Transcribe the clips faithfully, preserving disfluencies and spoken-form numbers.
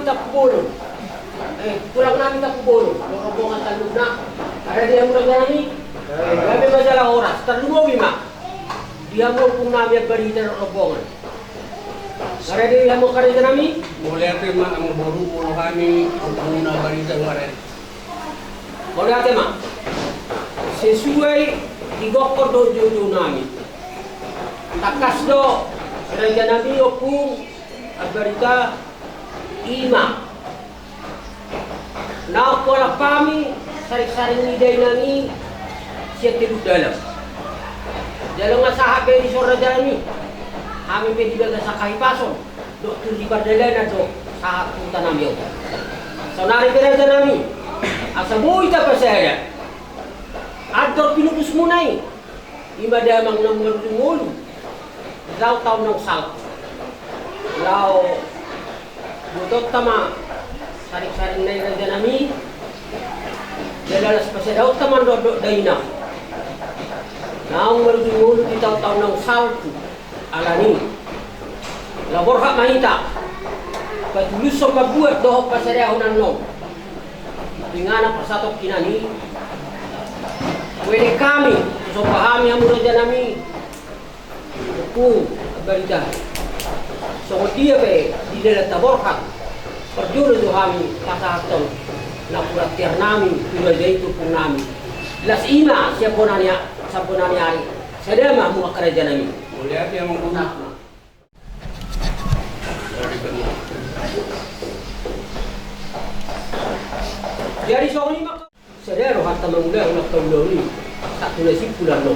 Tampubolon. Eh, tulang nami Tampubolon. Rombongan tandukna. Rade di hamu raja nami. Gabe ma jala horas. Tarlumobi ma di hamu ompung nami Ambarita rombongan. Rade di hamu raja nami. Mauliate ma amangboru, molo hami ompungna Ambarita, rade. Mauliate ma. Sesuai di gokhon dohot joujou nami. Tangkas do raja nami ompung Ambarita, i ma naung hualap hami saring-saring ni dainang i sian Teluk Dalam. Jala nunga sahat be dison raja nami, hami pe di bagasan hahipason dohot tur di pardalanan do sahat tu huta nami on. Saonari pe raja nami, asa boi tapasada andor pinupusmuna i, i ma damang naung marujung ngolu, laho taon naung salpu. Laho botoonta ma saring-saring nai raja nami, jala las pasadaonta ma dohot dainang naung marujung ngolu di taon-taon naung salpu. Alani i, laho borhat ma hita patulushon pambuat dohot pasadahon annon tu inganan parsatongkinan i. Huelek hami, husomba hami hamu raja nami, ompung Ambarita. Songon dia pe di dalan taborhat, parjolo do hami pasahathon napuran tiar nami tu raja i, tu ompung nami. Las i ma sian bona ni a-, sian bona ni ari. Sada ma hamu angka raja nami. Mauliate amangboru. Jadi songon i ma. Sada rohanta mangula, unang taulahon i sahat tu na simpul annon.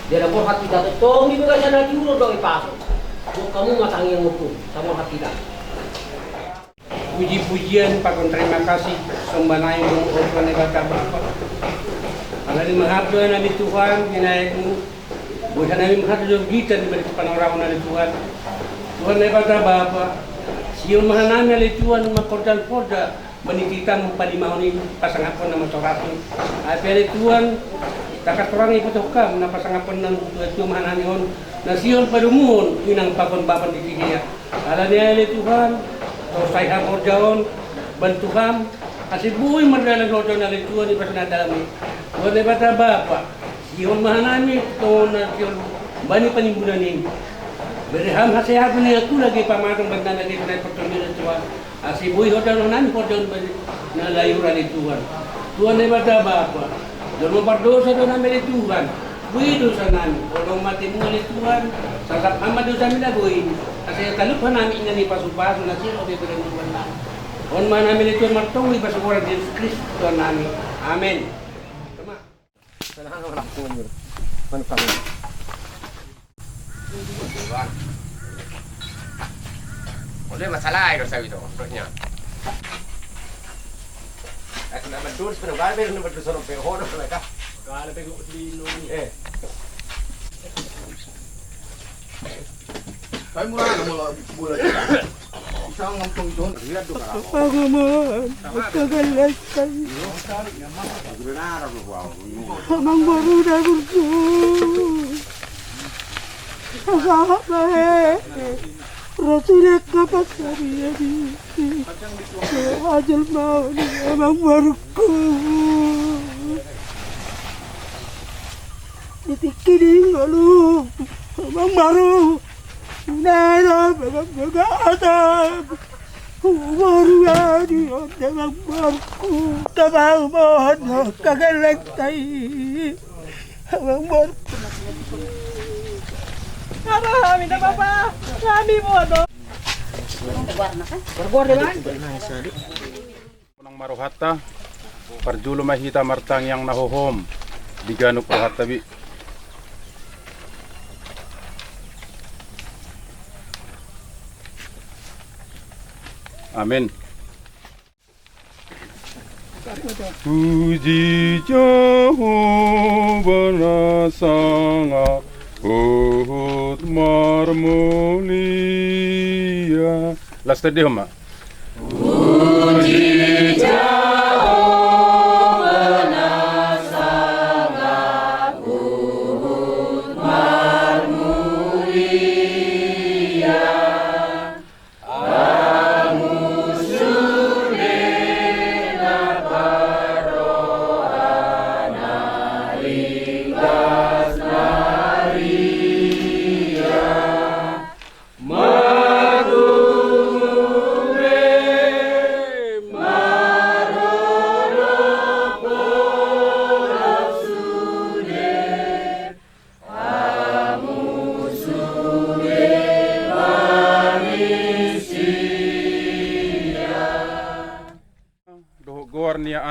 Jala borhat hita tongtong di bagasan hatiuron dohot hahipason. Gok hamu ma tangiang ompung, taborhat hita. Puji-pujian pakon terima kasih, somba nami ma Ho Tuhan Debata Bapa. Alani mahabba nami Tuhan, binahenmu. Boi hanami marhajorgitan di balik panorangon ale Tuhan. Tuhan Debata Bapa, sihol ma hanami ale Tuhan mangkorjahon horja, maniti hita mangpalimahon i, pasangaphon na matorasmu. Ai pe ale Tuhan, tangkas torang i botohon na pasangaphon na tua-tua ma hanami on, na sihol padomuhon inang pakon bapa di sidea. Alani i ale Tuhan, torsai Ham horja on, bantu Ham, ase boi mardalan horja on ale Tuhan, i pas na dame. Tuhan Debata Bapa, sihol ma hanami tongon na sihol bani panimbunan i. Bere Ham hasehaton ni angka ulaon, gabe pamatang bani nami, gabe na portibi ale Tuhan. Ase boi hudok nami horja on bani na lae, ale Tuhan. Tuhan Debata Bapa, jolma pardosa do nami ale Tuhan. Boi dosa nami, holong matemu ale Tuhan. Sasap Ham ma dosami na boi. Ase talup hanami inganan ni pasu-pasu na sihol be bere ni Tuhan nami. On ma nami ale Tuhan martonggo i pas goar ni Jesus Kristus Tuhan nami. Amen. Ole masalah itu sawi to, terusnya. Aku nak mandul, sebenarnya baru nak mandul, sorong pehodo mereka. Kalau pegang di noni. Eh. Kami mula, mula, mula. Isang ngampung itu, lihat tu, Kak. Paguman, pagalakan. Amangboru na burju. Sahat ma he. Rasulek ka pasari ya di. Ajal mau ni amangboruku. Di tingki ni ngolu amangboru. Nai lo bega-bega ata. Baru adi on dengan baruku. Tabang mohon kageleng tai. Abang baru. Apa kami dah, Bapak? Kami bodoh. Berbuat deh, Bang. Unang ma rohanta, parjolo ma hita martangiang na hohom di ganup rohanta be. Amen. Puji Jahowa na sangap huhut marmulia. Las tadi, Oma.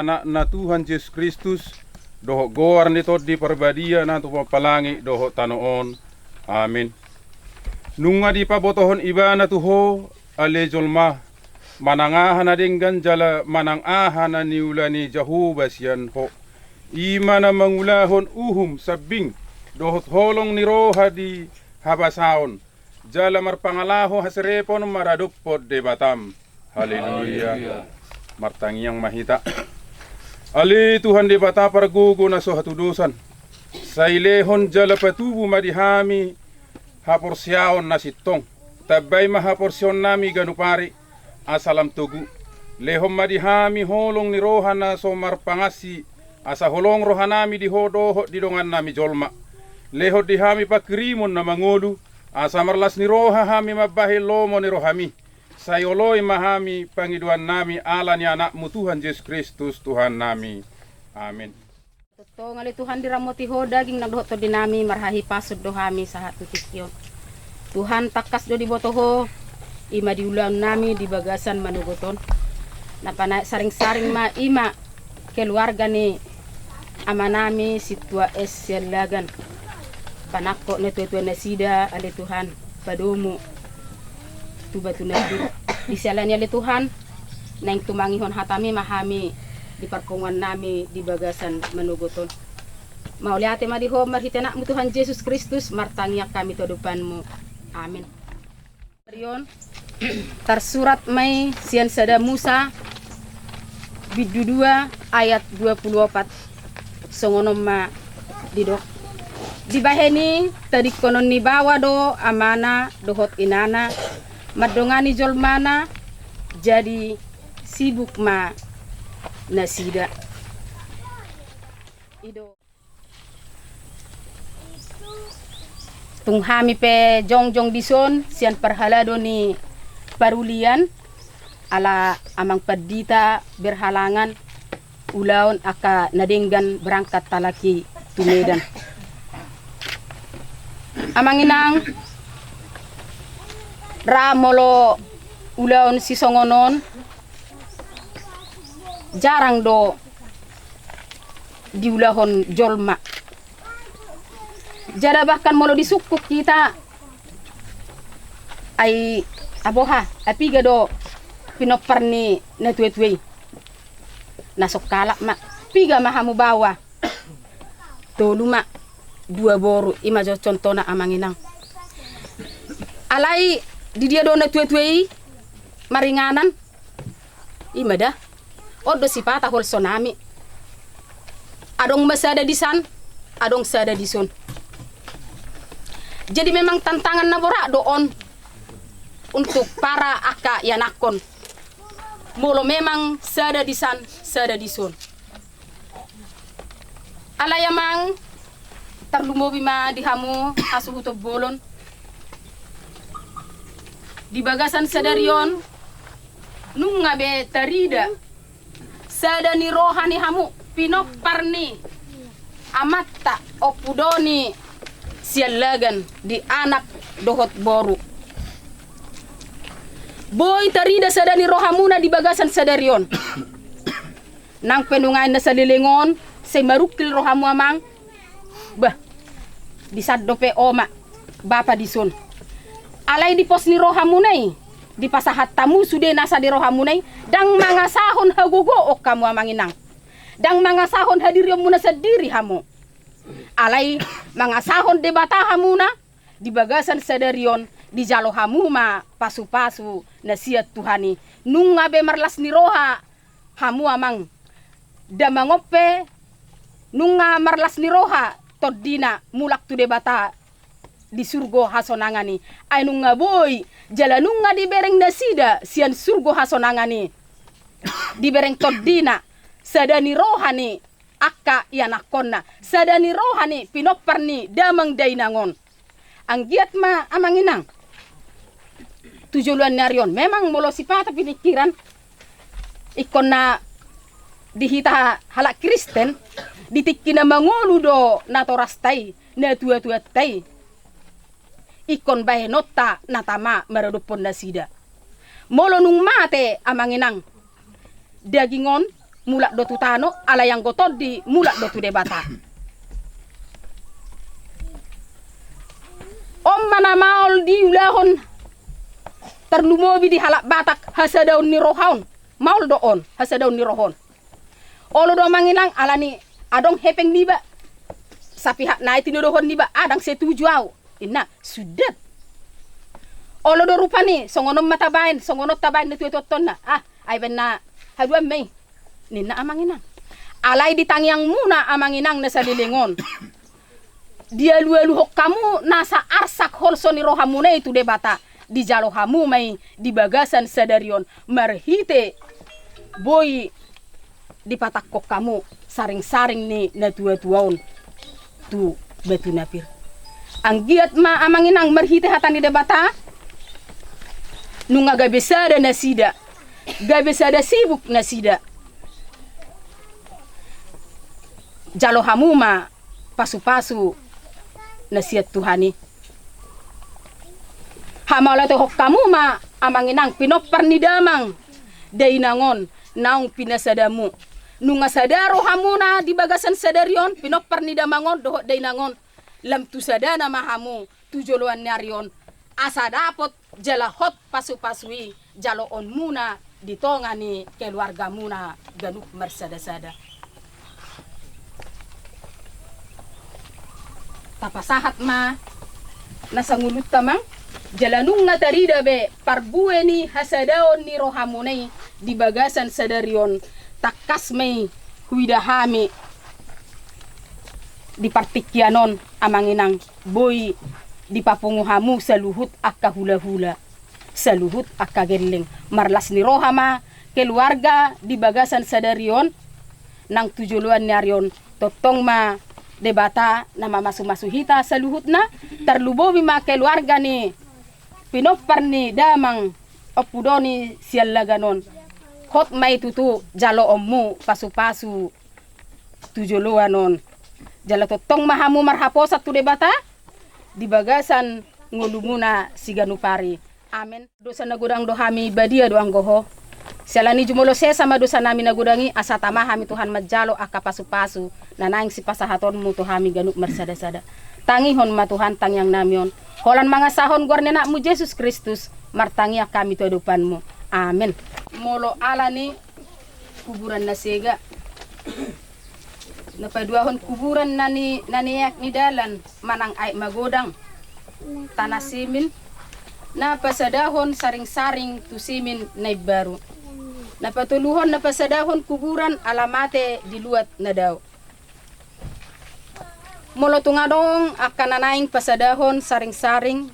Anakna Tuhan Jesus Kristus, dohot goar ni Tondi Parbadia na tu pampalangit dohot tano on. Amin. Nunga dipabotohon Ibana tu ho, ale jolma, manang aha na denggan jala manang aha na niula ni Jahowa sian ho. I ma na mangulahon uhum sambing dohot holong ni roha di habasaon, jala marpangalaho haserepon maradophon Debatam. Haleluya. Martangiang ma hita. Ale Tuhan Debata pargogo na so hatudosan, sai lehon jala patubu ma di hami haporseaon na sintong. Tambai ma haporseaonnami ganup ari, asa lam togu. Lehon ma di hami holong ni roha na so marpangansi, asa holong rohanami di ho dohot di dongannami jolma. Lehon di hami pangkirimon na mangolu, asa marlas ni roha hami mambahen lomo ni rohami. Sai oloi ma hami pangidoannami ala ni Anakmu Tuhan Jesus Kristus Tuhannami. Amin. Tongtong ale Tuhan diramoti ho daging nang dohot tondinami, marhahipason do hami sahat tu tingki on. Tuhan, tangkas do diboto ho i ma di ulaonnami di bagasan manogot on. Na panaek saringsaring ma i ma keluarga ni amanami Sintua S Siallagan. Panangkok natuatua nasida ale Tuhan, padomu tu batu na di, di siala ni ale Tuhan, naeng tumangihon hatami ma hami di parpunguannami di bagasan manogot on. Mauliate ma di ho marhite Anakmu Tuhan Jesus Kristus martangiang hami tu adopanmu. Amin. Rion, tarsurat ma i sian Sada Musa bindu dua ayat dua pulu opat. Songon on ma didok. Dibahen i tadingkonon ni baoa do amana dohot inana mandongani jolmana, jadi sibuk ma nasida. I do. Tung hami pe jongjong dison sian parhalado ni parulian, ala amang pandita berhalangan ulaon angka na denggan berangkat halak i tu Medan. Amang inang, ra molo ulaon sisongon on jarang do diulahon jolma. Jala bahkan molo disungkun hita, ai aboha, ai piga do pinompar ni natuatua i? Na songkalap ma, piga ma hamu baoa? Tolu ma, dua boru, i ma jo contohna amang inang. Alai di dia do natuatua i maringanan? I ma da. On do sipata holsonami. Adong ma sada disan, adong sada dison. Jadi memang tantangan na borat do on untuk para angka ianakhon. Molo memang sada disan, sada dison. Alai amang, tarlumobi ma di hamu hasuhuton bolon. Di bagasan sadari on, nunga be tarida sada ni roha ni hamu pinompar ni amanta Ompu Doni Siallagan di anak dohot boru. Boi tarida sada ni rohamuna di bagasan sadari on. Nang pe nuaeng na saleleng on, sai marungkil rohamu amang. Bah, disan dope oma, bapa dison. Alai di pos ni rohamuna i, dipasahat hamu sude nasa di rohamuna i, ndang mangasahon hagogoon hamu amang inang. Ndang mangasahon hadirionmuna sandiri hamu. Alai mangasahon Debata hamuna, di bagasan sadari on, dijalo hamu ma pasupasu na sian Tuhan i. Nunga be marlas ni roha hamu amang. Damang on pe nunga marlas ni roha tondina mulak tu Debata di surgo hasonangan i. Ai nunga boi, jala nunga dibereng nasida sian surgo hasonangan i. Dibereng tondina, sada ni roha ni angka ianakhonna, sada ni roha ni pinompar ni damang dainang on. Anggiat ma amang inang, tu joloan ni ari on, memang molo sipata pinikkiran, ingkon na di hita halak Kristen, di tingki na mangolu do natorasta i, natuatuanta i. Ingkon bahenonta na tama maradophon nasida. Molo nunga mate amang inang, daging on, mulak do tu tano, alai anggo tondi mulak do tu Debata. On ma na maol diulahon, tarlumobi di halak Batak, hasadaon ni roha on. Maol do on, hasadaon ni roha on. Olo do amang inang, alani adong hepeng niba. Sapihat nai tinodohon niba, ah, ndang setuju au. Inna, sudet. Olo do rupani, songon on ma tabaen, songon on tabaen na tuatua tonna. Ah, ai baen na haduan ma i. Ninna amang inang. Alai di tangiangmuna amang inang na saleleng on, dialualuhon hamu nasa arsak holso ni rohamuna i tu Debata, dijalo hamu ma i di bagasan sadari on, marhite boi dipatangkon hamu saringsaring ni natuatua on tu batu na pir. Anggiat ma amang inang marhite hata ni Debata, nunga gabe sada nasida, gabe sada sibuk nasida. Jalo hamu ma pasupasu na sian Tuhan i. Hamauliatehon hamu ma amang inang, pinompar ni damang dainang on naung pinasadamu. Nunga sada rohamuna di bagasan sadari on, pinompar ni damang on dohot dainang on, lam tu sadana ma hamu tu joloan ni ari on, asa dapot jala hot pasupasu i jaloonmuna di tonga ni keluargamuna ganup marsadasada. Tapasahat ma na sangulunta, amang, jala nunga tarida be parbue ni hasadaon ni rohamuna i di bagasan sadari on, tangkas ma i huida hami di partingkian on, amang inang, boi dipapungu hamu saluhut angka hulahula, saluhut angka gelleng. Marlas ni roha ma keluarga di bagasan sadari on nang tu joloan ni ari on. Tongtong ma Debata na mamasumasu hita saluhutna, tarlumobi ma keluarga ni pinompar ni damang Ompu Doni sian Lagan on. Hot ma i tutu jaloonmu pasupasu tu joloan on. Jala tongtong ma hamu marhaposan tu Debata di bagasan ngolumuna siganup ari. Amen. Dosa na godang do hami, badia do anggo Ho. Siala ni i jumolo sesa ma dosanami na godang i, asa tama hami Tuhan manjalo angka pasupasu na naeng sipasahatonmu tu hami ganup marsadasada. Tangihon ma Tuhan tangiangnami on. Holan mangasahon goar ni Anakmu Jesus Kristus, martangiang hami tu adopanmu. Amen. Molo ala ni kuburan na sega, na paduahon kuburan na ni, na nieak ni dalan manang aek magodang, tana simin, na pasadahon saringsaring tu simin na imbaru. Na patoluhon, na pasadahon kuburan ala mate di luat na dao. Molo tung adong angka na naeng pasadahon saringsaring,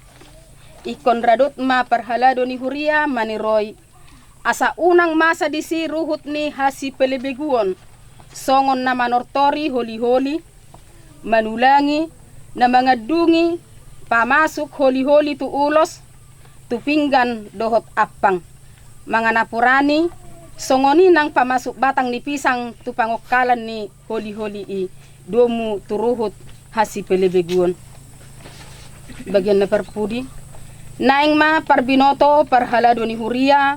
ingkon radot ma parhalado ni huria maniroi, asa unang masa disi ruhut ni hasipelebeguon, songon na manortori holiholi, manulangi, na mangandungi pamasuk holiholi tu ulos, tu pinggan dohot ampang. Mangan apuran i, songon i nang pamasuk batang ni pisang tu pangongkalan ni holiholi i, domu tu ruhut hasipelebeguon. Bagian na parpudi. Naeng ma parbinoto parhalado ni huria,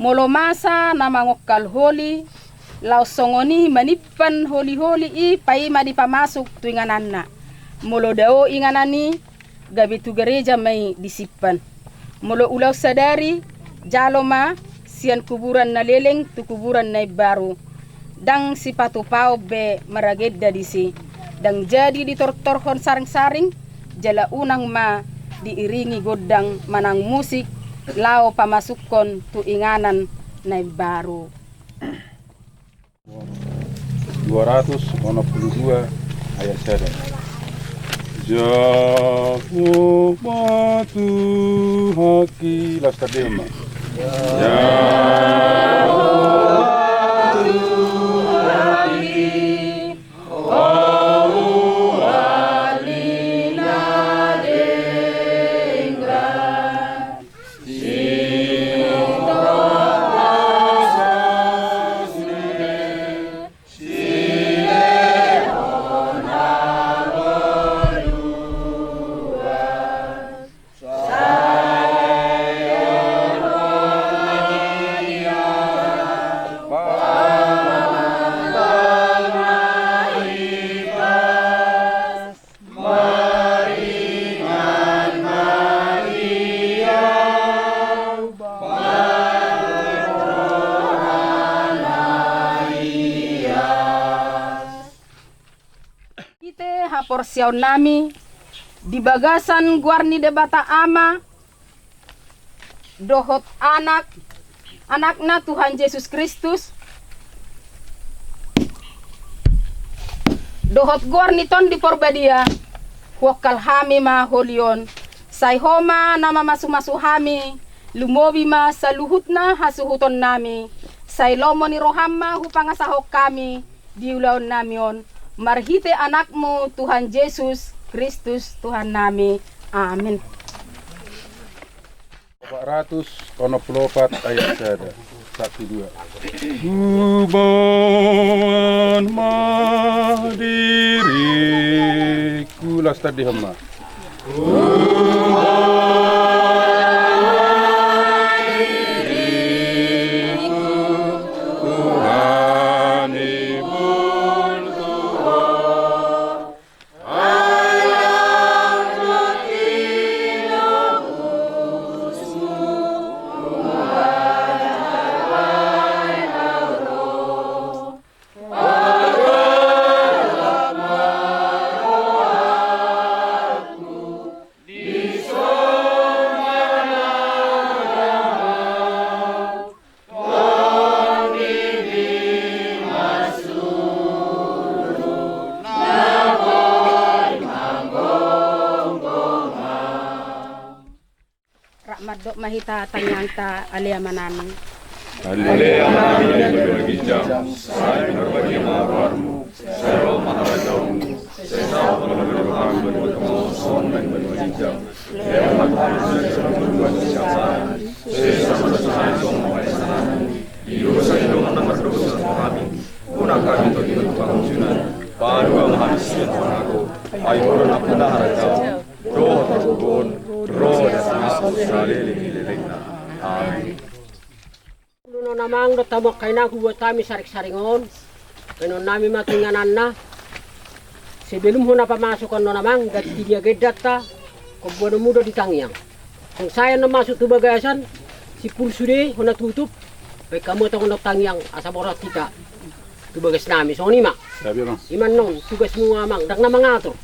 molo masa na mangongkal holi, laos songon i manimpan holiholi i, paima dipamasuk tu ingananna. Molo dao inganan i, gabe tu gareja ma i disimpan. Molo ulaon sadari, jalo ma sian kuburan na leleng tu kuburan na imbaru. Ndang sipatupaon be maragenda disi. Ndang jadi ditortorhon saringsaring, jala unang ma diiringi gondang manang musik laho pamasukhon tu inganan na imbaru. Dua ratus onom puluh dua ayat sada. Jahowa Tuhanta, laos tardenggan ma. Jahowa Tuhanta, Ho Tuhan ni na denggan. Marhite haporseaonnami di bagasan goar ni Debata Ama dohot Anak, Anakna Tuhan Jesus Kristus, dohot goar ni Tondi Porbadia, huongkal hami ma holi on. Sai Ho ma na mamasumasu hami, lumobi ma saluhutna hasuhutonnami. Sai lomo ni roham ma hupangasahon hami di ulaonnami on, marhite Anakmu Tuhan Jesus Kristus Tuhannami. Amin. Opat ratus onom pulu opat ayat sada. Satu, dua. Huboan ma diriku, las tandihon ma. Rap mandok ma hita tangiangta. Ale Amanami. Ale Amanami na di banua ginjang, sai pinarbadia ma goarmu, sai ro ma harajaonmu, sai saut ma lomo ni roham di banua tonga on songon na di banua ginjang. Lehon ma tu hami sadari on hangoluan ni siapari, sesa ma dosa nami songon panesanami di dosa ni dongan na mardosa tu hami, unang hami togihon tu pangunjunan, palua ma hami sian pangago, ai Ho do nampuna harajaon, dohot hagogoon, dohot hasangapon saleleng ni lelengna. Amin. Ulu non amang dohot hamu angka inang, hubuat hami saringsaring on, baenonnami ma tu ingananna. Sebelum hona pamasuk on non amang, ganti ni agendanta, hombar hamu do di tangiang. Songon sae annon masuk tu bagasan, simpul sude hona tutup, baen hamu antong annon tangiang asa borhat hita tu bagasnami, songon i ma. Ima annon tugasmu amang, ndang na mangatur.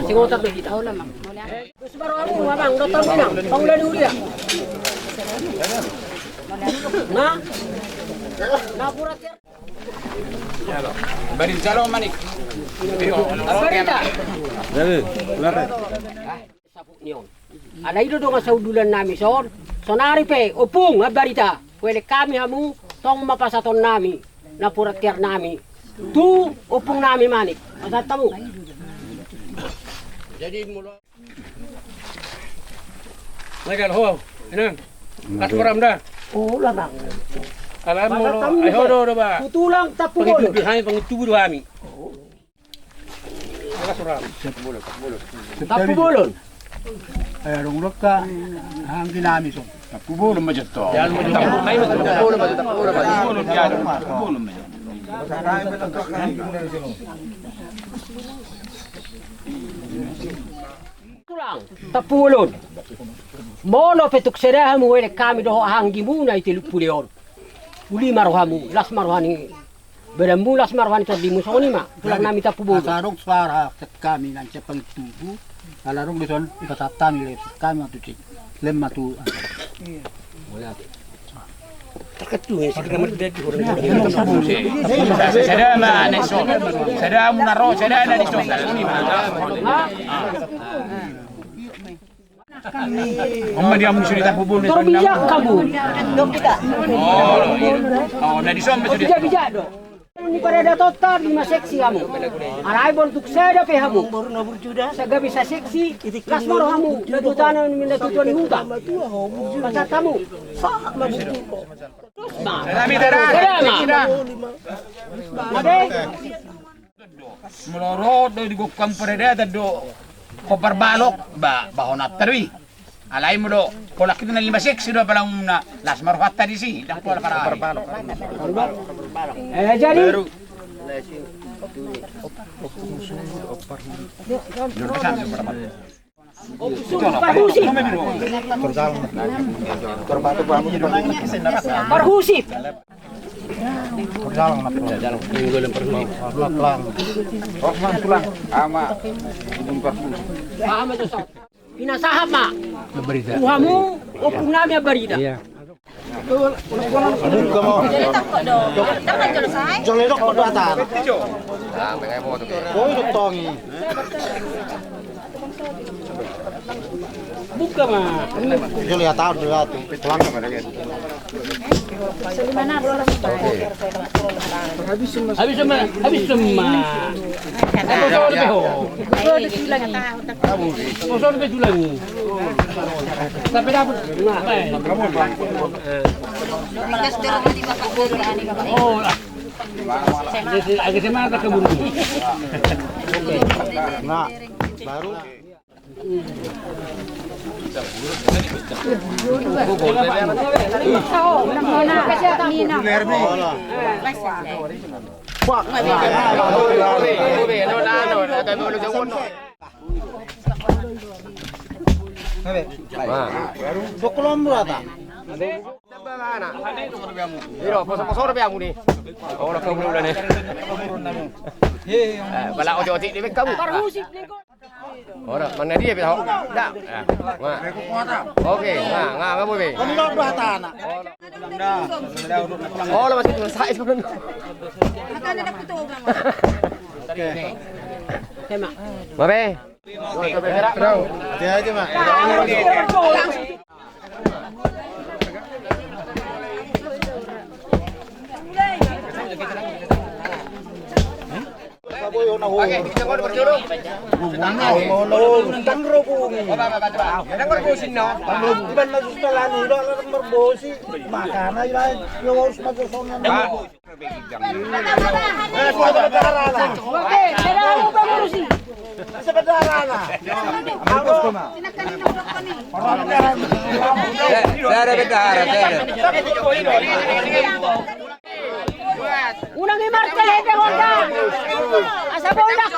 Sing otar do hita. Dos ma rohamu amang dohot hamu inang, pangula ni huria. Na, na purat ya. Barita. Saput ni on. Alai i do dongan sahundulan nami son. Sonari pe ompung, ambarita, huelek hami hamu, tong ma pasahaton nami napuran tiar nami tu ompung nami Manik. Pasahat hamu. Jadi molo Michael, ho, inang. Las ma roham da. Olo amang. Alai molo, ai ho do, do ba. Tulang Tampubolon. Pangintubu do hami, pangintubu do hami. Las ma roham. Tampubolon. Ai adong do angka anggi nami son. Tampubolon ma jo to. Tampubolon ma jo, Tampubolon ma jo. Tulang Tampubolon. Molo pe tung sada hamu huelek hami dohot anggimuna i Teluk Pule on, uli ma rohamu, las ma roha ni badanmu, las ma roha ni tondimu, songon i ma tulang nami Tampubolon. Asa adong suara sian hami nang sian pangintubu, ala adong do son, pasahat hami, lehon hami ma tu si, lehon ma tu. Tarkatung i, si kita merdeka di orang. Sada ma na dison. Sada muna ro, sada na dison. Songon i ma. Oma dia musuh di Tampubolon. Torbijak hamu. Oh, na dison. Torbijak-bijak do. Ni paradatonta lima seksi hamu. Alai molo tung sada pe hamu, sagabe saseksi, las ma rohamu, na tu tano ni na tu tuan ni huta. Pasahat hamu. Sada ma. Sada ma. Molo ro do di gokkan paradatan do, hombar balok, ba, ba honanta do i. Alai molo, pola hita na lima seksi do, apala umumna, las ma rohanta disi, ndang pola parbalok. Eh, jadi. Parhusip. Parhusip. Pinasahat ma tu hamu ompung nami Ambarita. Jolo dok do atan. Boi do tongi. Buka ma. Jolo ya tahu dulu atu. Pulang. Habis semua, habis semua. Kosong pe ho. Kosong pe tulangi. Sampai dapat. Oh, agak semata kebun. Nah, baru. Iro, poso-poso do pe hamu ni. Ora kau bulan ni. Eh, bala otik-otik di kamu. Ora, mana dia bisa? Dah. Oke, nga, nga, nga boleh. Ora masih saya sebenarnya. Oke. Mabe. Hati-hati, Mak. Unang i martelepeng on da. Asa boldak.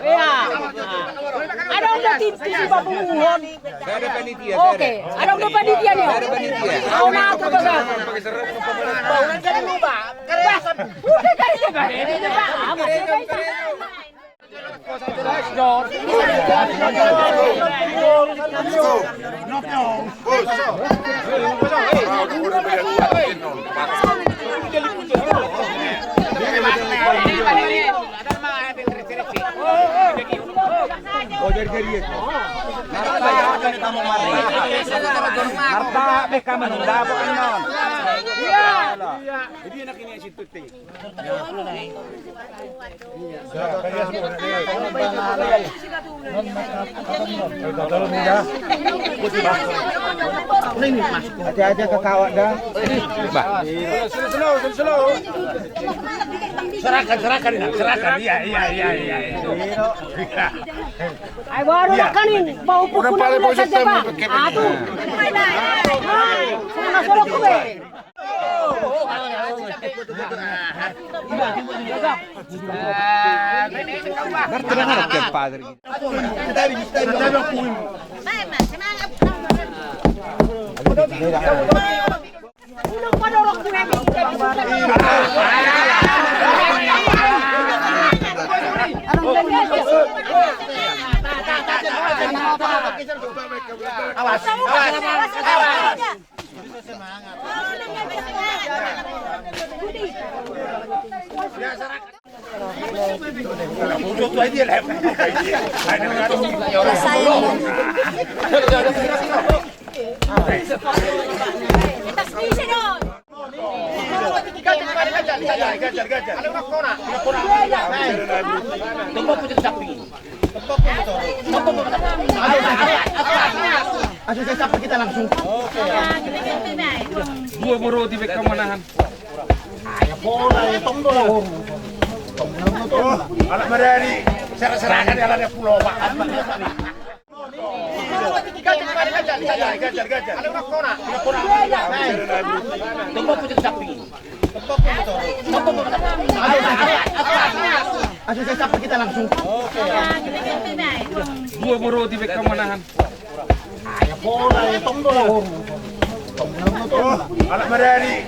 Ia. Adong do tim, tim papunguhon. Oke, adong do panitia ni. Au na tu bagas. Udah dari siapa? Marta, beka menunda apa enon? Hati-hati kakawak da. Serahkan, serahkan, serahkan. Iya, iya, iya, iya. Ai baru nakanin, bau pukul. Atu. Sama sorok kube. Awas, awas, awas. Ayo, saya sapa kita langsung. Dua boroti bek kau manahan. Ayo, bola, ya, tong bola. Alat madani, serah-serahkan ya, ala dia pulau, Pak. Ayo, saya sapa kita langsung. Dua boroti bek kau manahan. Ayo, bola, ya, tong bola. Alat madani,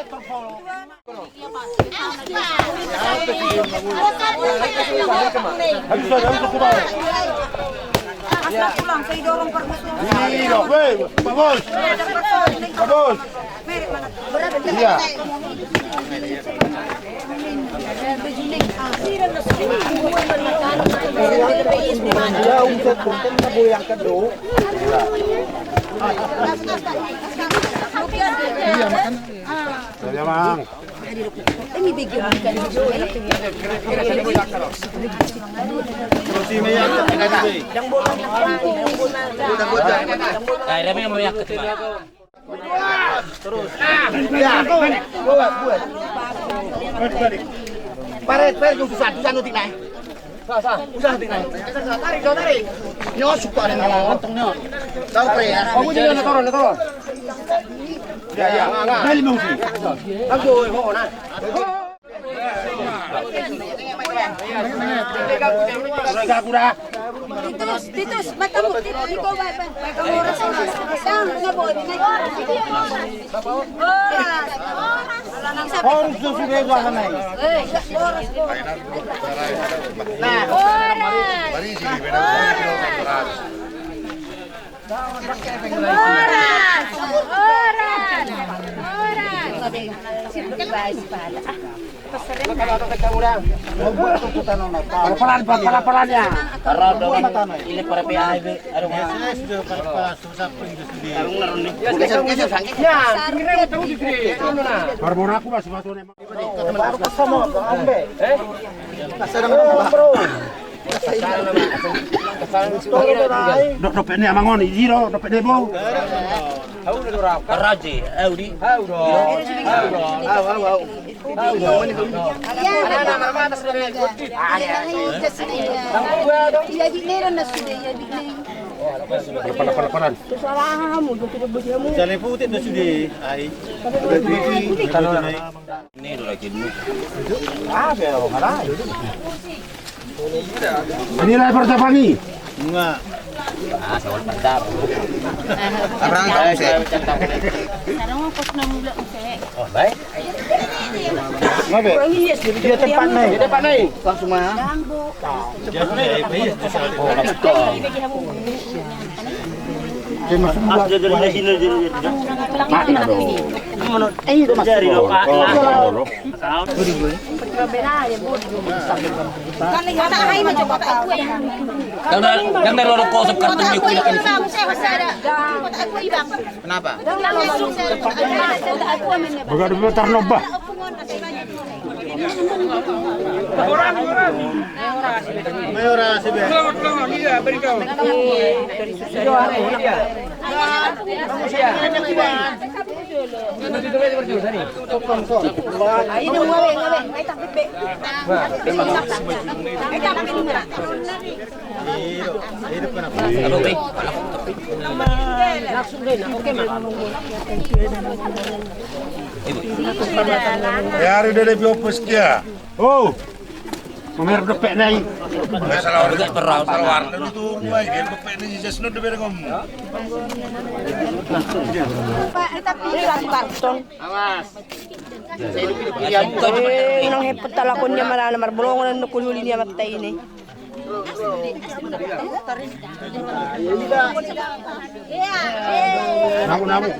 Habis, habis, habis, habis. Iya, weh, bagus. Bagus. Iya. Iya, makan. Iya, Bang. Paret, paret, susah, susah nutik nai. Susah nutik nai. Tarik, tarik. Nyosuk kau ada nyosuk. Tahu pre ya. Kamu jadi nonton, nonton. Ya, ya. Balik mengungsi. Langsung, oh, nah. Titus, Titus, matamu, Titus, iko, bae, bae. Horas, horas. Horas, horas. Horas, horas. Nah, horas. Horas. Horas! Horas! Horas! Pelan-pelan, pelan-pelan ya. Ini para P A. Aduh, Mas. Baru aku masih masuk. Dope ni amang on, i do dope ni bo. Raji, au di. Au do. Au, au, au. Au do. Ia di nena na sude, ia di nena. Palan, palan, palan. Jale putik na sude, ai. Ini do lagi dulu. Ini lah persiapan ni. Enggak. Ah, sawal mantap. Abraham tahu sih. Sekarang mau kos enam bulan sih. Oh, baik. Dia tempat naik. Dia tempat naik. Langsung mah. Kenapa? Bagak di putar lomba. Ya, ada dari Biopus dia. Oh. Mamereng dope nai. Salah warna. Salah warna tu, mulai dia dope nai, just not the better kamu. Pak, tapi karton. Awas. Nang hepet talakon dia marana marbolongan na kuduli ni amanta ini. Namu, namu.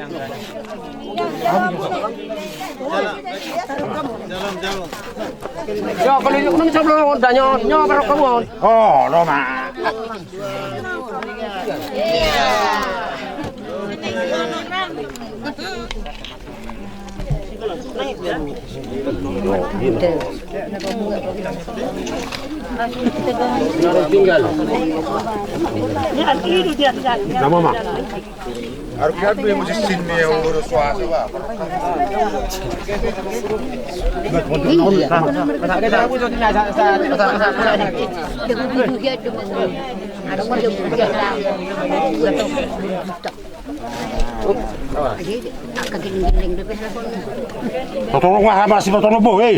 Yo, kalau ini kan bisa belum, udah nyo, nyo baru kamu. Oh, lo mah. Tinggal. Nama, Ma? Totolong ma hama si potong bo, eh.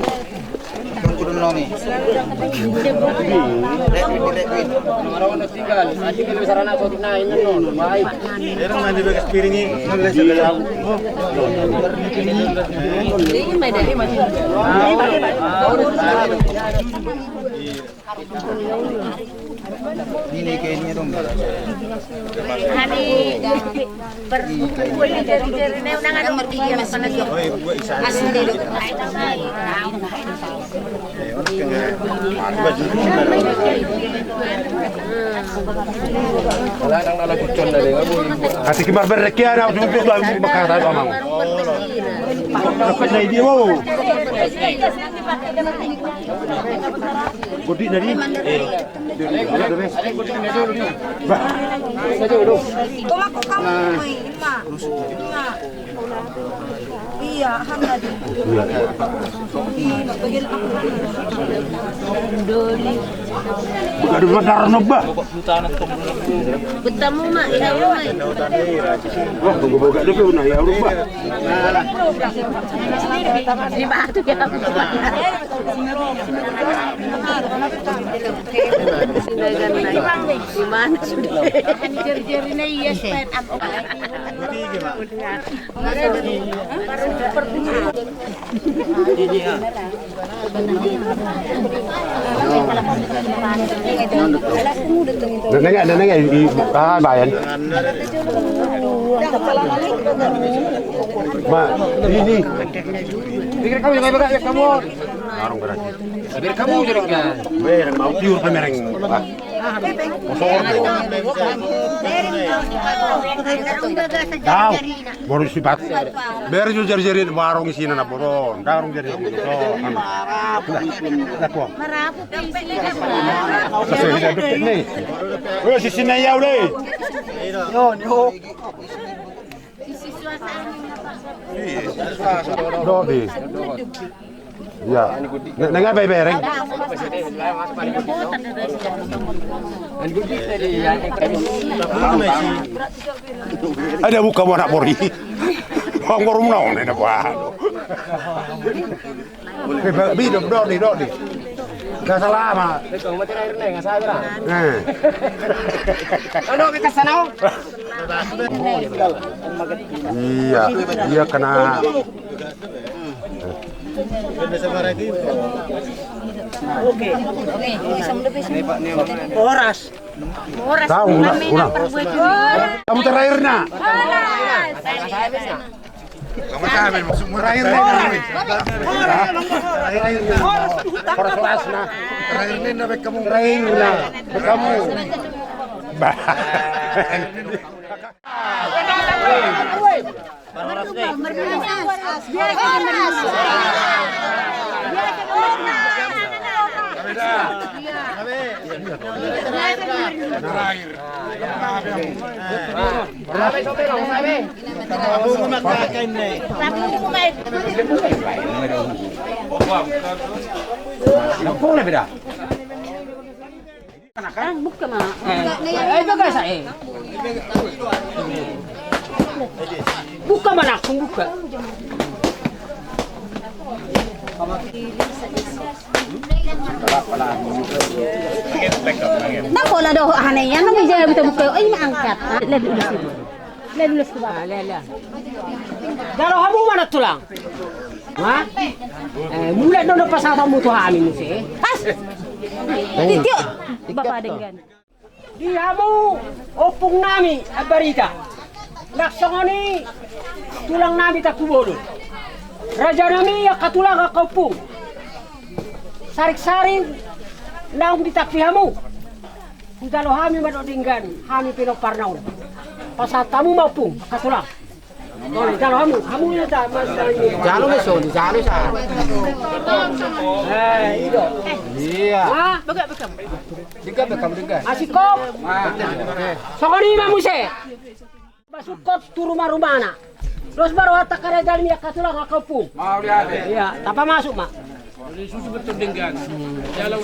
Asik marberrekia na ujuk-ujuk lah, makasai amang. Dapat na dia, wow. Godi dari. Tolak kok kamu, Ima. Ima. Iya, Hamna di. Ima, bagian aku. Doli. Buka dulu, bentar, Nobba. Betamu, Mak, iya, Mak. Wah, buka-buka dulu, nah, ya, Nobba. Di batu, ya. Di mana sudah? Jari-jarina iya, stand up. Nanya, nanya, i, ah, bayan. Ma, ini. Pikir kamu yang apa, kamu? Warung berarti. Biar kamu jadi kan. Biar mau tiur pemereng. Kosong. Tahu. Baru sifat. Biar ju jari-jari warung isina na boron. Warung jari-jari. Marapu. Marapu. Sesuai hidup nih. Oh, sisi na ya udah. Yo, yo. Dodi. Iya. Nengah bae bereng. Ada buka mau nak bori. Bang borum naon ini buah. Bidop dodi dodi. Gak salah ama. Eh. Anu kita sana. Iya, iya kena. Horas. Tahu, kurang, kurang. Kamu terakhir nak. Terakhir nak. Horas, horas nah. Terakhir nak, kamu terakhir nak. Kamu. Bah. Buka ma. Eh, bagasa, eh. Buka ma langsung, buka. Na pola do hane ya, na meja kita buka. Oh, ini angkat. Lebih dulu. Jalo hamu ma na tulang. Ha? Eh, mulak do na pasahatonmu tu hami muse. Pas. Titio. Bapa denggan. Di hamu ompung nami Ambarita. Nang songon i tulang nami Tampubolon. Raja nami angka tulang angka ompung. Saring-saring naung ditampi hamu. Hujalo hami ma do denggan, hami pinompar na on. Pasahat hamu ma ompung, angka tulang. Jalo hamu, hamu ya ta, mas. Jalo ma soni, jalo sa. Eh, ido. Iya. Hah? Bega, bega. Bega, bega, bega. Asik kok. Songon i ma muse. Pasukkon tu ruma-rumana. Dos baru hata karejal ni angka tulang, angka ompung. Iya, tapamasuk ma. Susu denggan. Jalo,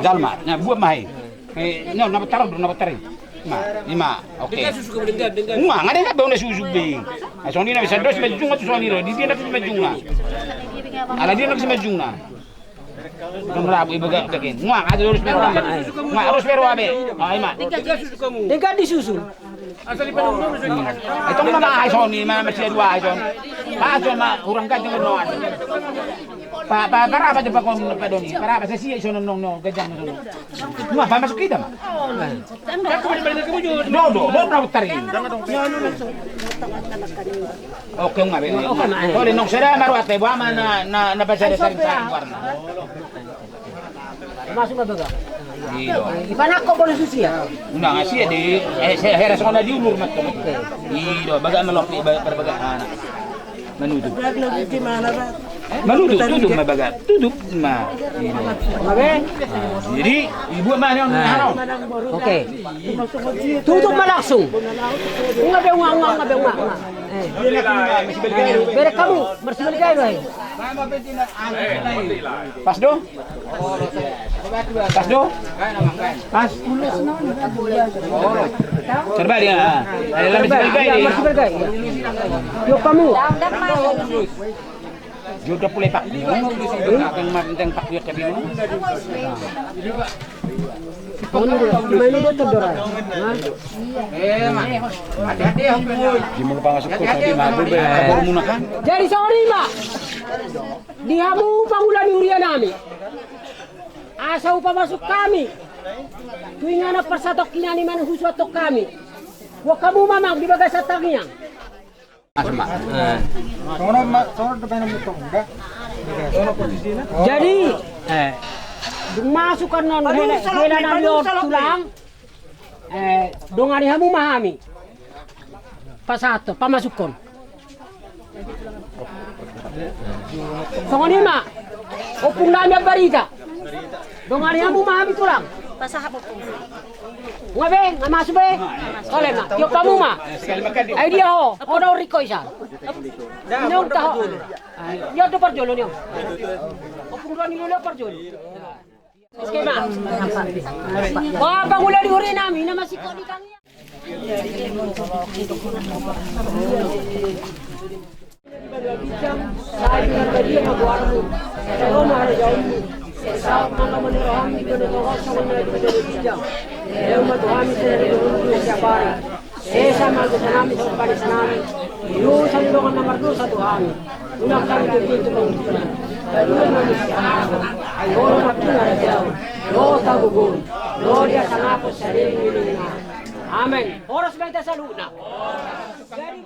jalo ma. Na buat ma i. Eh, no, na botar do, na botar i. Ma, ima, oke. Nga, nga denggan be na susu be. Na songon i na bisa dos majunga tu songon i do. Di dia na tu majunga. Ala dia na bisa majunga. Nga, ada dos baru abe. Nga, dos baru abe. Ah, ima. Denggan di susu. Itu nama ai songon i, ma, masih dua ai songon i. Paso ma, hurang ganjang no. Pa, pa, paraba tu pakon padoni. Paraba sasi ai songon i, no, ganjang songon i. Nga, pamasuk hita ma. Do, do, do, na botar i. Oke, nga be. Oke, ma. Tole nong sada maruate, boha ma na, na, na pasada saring-saring warna. Masuk ma baga. Ipanakko boleh susi ya? Unang asi di, eh, hera songon na di ulur ma tong. Ido, baga melopi, baga, baga anak. Manutup. Manutup, tutup ma baga. Tutup ma. Ido. Jadi, ibu ma yang. Oke. Tutup ma langsung. Nga be, nga, nga, nga be, nga, nga. Eh. Bere kamu, marsibalik aja. Pas do? Pas do? Pas. Coba dia. Ada lama sibalik aja. Marsibalik aja. Yo kamu. Jodoh pule pak. Yang penting pak dia tapi. Jadi songon i ma. Di hamu pangula ni huria nami. Asa hupamasuk hami tu inganan parsatongkinan i manang husuanhon hami. Boan hamu ma amang di bagasan tangiang. Jadi, eh, dung masuk annon hela, hela nami on tulang, eh, dongani hamu ma hami. Pasahat, pamasukkon. Songon i ma, ompung nami Ambarita. Dongani hamu ma hami tulang. Pasahat ompung. Nga be, nga masuk be. Ole ma, tiop hamu ma. Ai dia ho, ho do riko isa. Nion taho. Nion do parjolo nion. Ompung dua ni lolo parjolo. Oke ma. Wah, pangula ni huria nami, na masih kau di tangiang. Sai marbadia ma goarmu, sai ro ma harajaonmu, sai saut ma angka manono hami, di na tongon songon na di na ginjang. Lehon ma tu hami sadari on dohot siapari. Sesa ma dosa nami songon panesanami di dosa ni dongan na mardosa tu hami. Unang hami togihon tu pangunjunan. Palua ma hami sian api. Ai ho do martina harajaon dohot hagogoon dohot hasangapon saleleng ni lelengna. Amen. Horas ma hita saluhutna. Jadi,